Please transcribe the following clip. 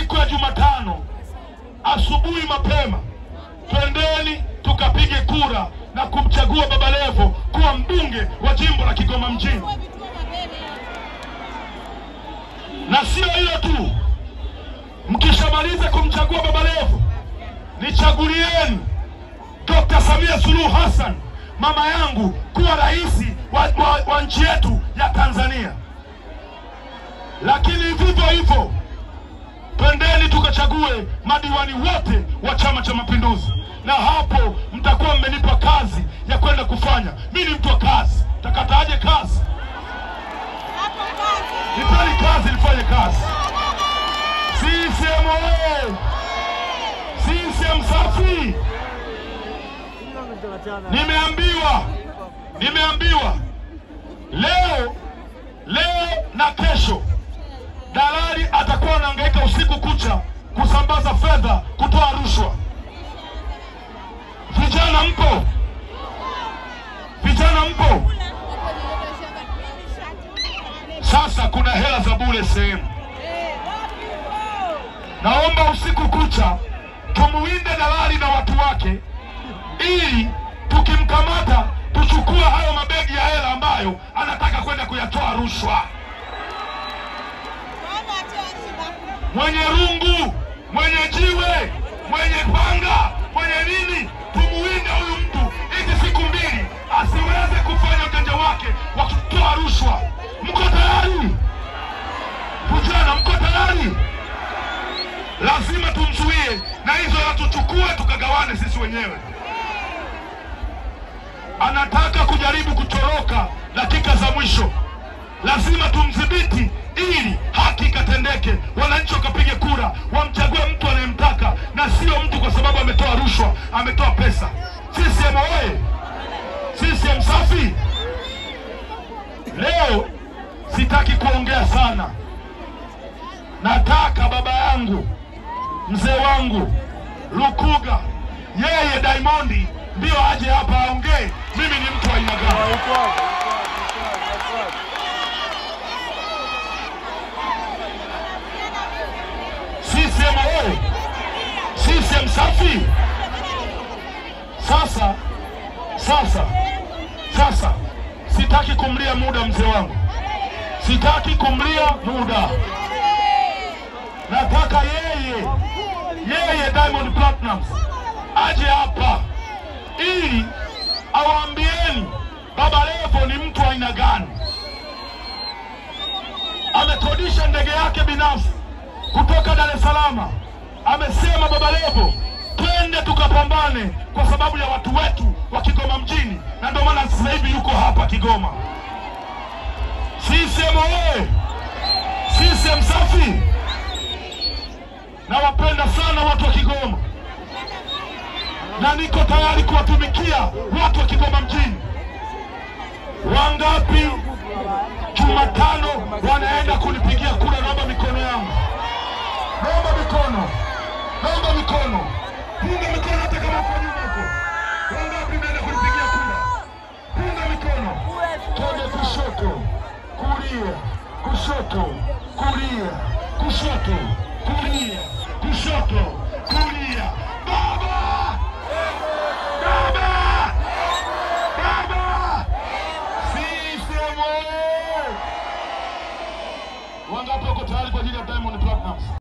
Siku ya Jumatano asubuhi mapema twendeni tukapige kura na kumchagua Baba Levo kuwa mbunge wa jimbo la Kigoma mjini. Na sio hiyo tu, mkishamaliza kumchagua Baba Levo, nichagulieni Dr. Samia Suluhu Hassan, mama yangu, kuwa rais wa nchi yetu ya Tanzania. Lakini vivyo hivyo twendeni tukachague madiwani wote wa Chama cha Mapinduzi, na hapo mtakuwa mmenipa kazi ya kwenda kufanya. Mimi ni mtu wa kazi, takataaje kazi? Nipeni kazi nifanye kazi. CCM oye! CCM safi! Nimeambiwa leo na kesho dalali atakuwa anahangaika usiku kucha kusambaza fedha, kutoa rushwa. Vijana mpo? Vijana mpo? Sasa kuna hela za bure sehemu. Naomba usiku kucha tumuwinde dalali na watu wake, ili tukimkamata tuchukue hayo mabegi ya hela ambayo anataka kwenda kuyatoa rushwa. Mwenye rungu, mwenye jiwe, mwenye panga, mwenye nini, tumuwinde huyu mtu hizi siku mbili asiweze kufanya ujanja wake wa kutoa rushwa. Mko tayari? Vijana mko tayari? Lazima tumzuie, na hizo tuchukue tukagawane sisi wenyewe. Anataka kujaribu kutoroka dakika za mwisho. Lazima tumdhibiti ili haki ikatendeke, wananchi wakapige kura, wamchague mtu anayemtaka na sio mtu kwa sababu ametoa rushwa, ametoa pesa. CCM oye! CCM safi! Leo sitaki kuongea sana. Nataka baba yangu, mzee wangu Lukuga, yeye Diamond ndio aje hapa aongee. Mimi ni mtu wa aina gani? CCM oye! CCM safi! Sasa sitaki kumlia muda mzee wangu. Sitaki kumlia muda. Nataka yeye Diamond Platnumz aje hapa ili awaambieni Baba Levo ni mtu aina gani. Amekodisha ndege yake binafsi kutoka Dar es Salaam. Amesema Baba Levo, twende tukapambane kwa sababu ya watu wetu wa Kigoma mjini, na ndio maana sasa hivi yuko hapa Kigoma. CCM oye! CCM safi! Nawapenda sana watu wa Kigoma, na niko tayari kuwatumikia watu wa Kigoma mjini. Wangapi Jumatano wanaenda kunipigia kura? Naomba mikono yangu. Naomba mikono. Naomba mikono. Punga mikono hata kama uko nyuma huko. Wangapi mnaenda kunipigia kura? Punga mikono. Twende kushoto, kulia, kushoto, kulia, kushoto, kulia, kushoto.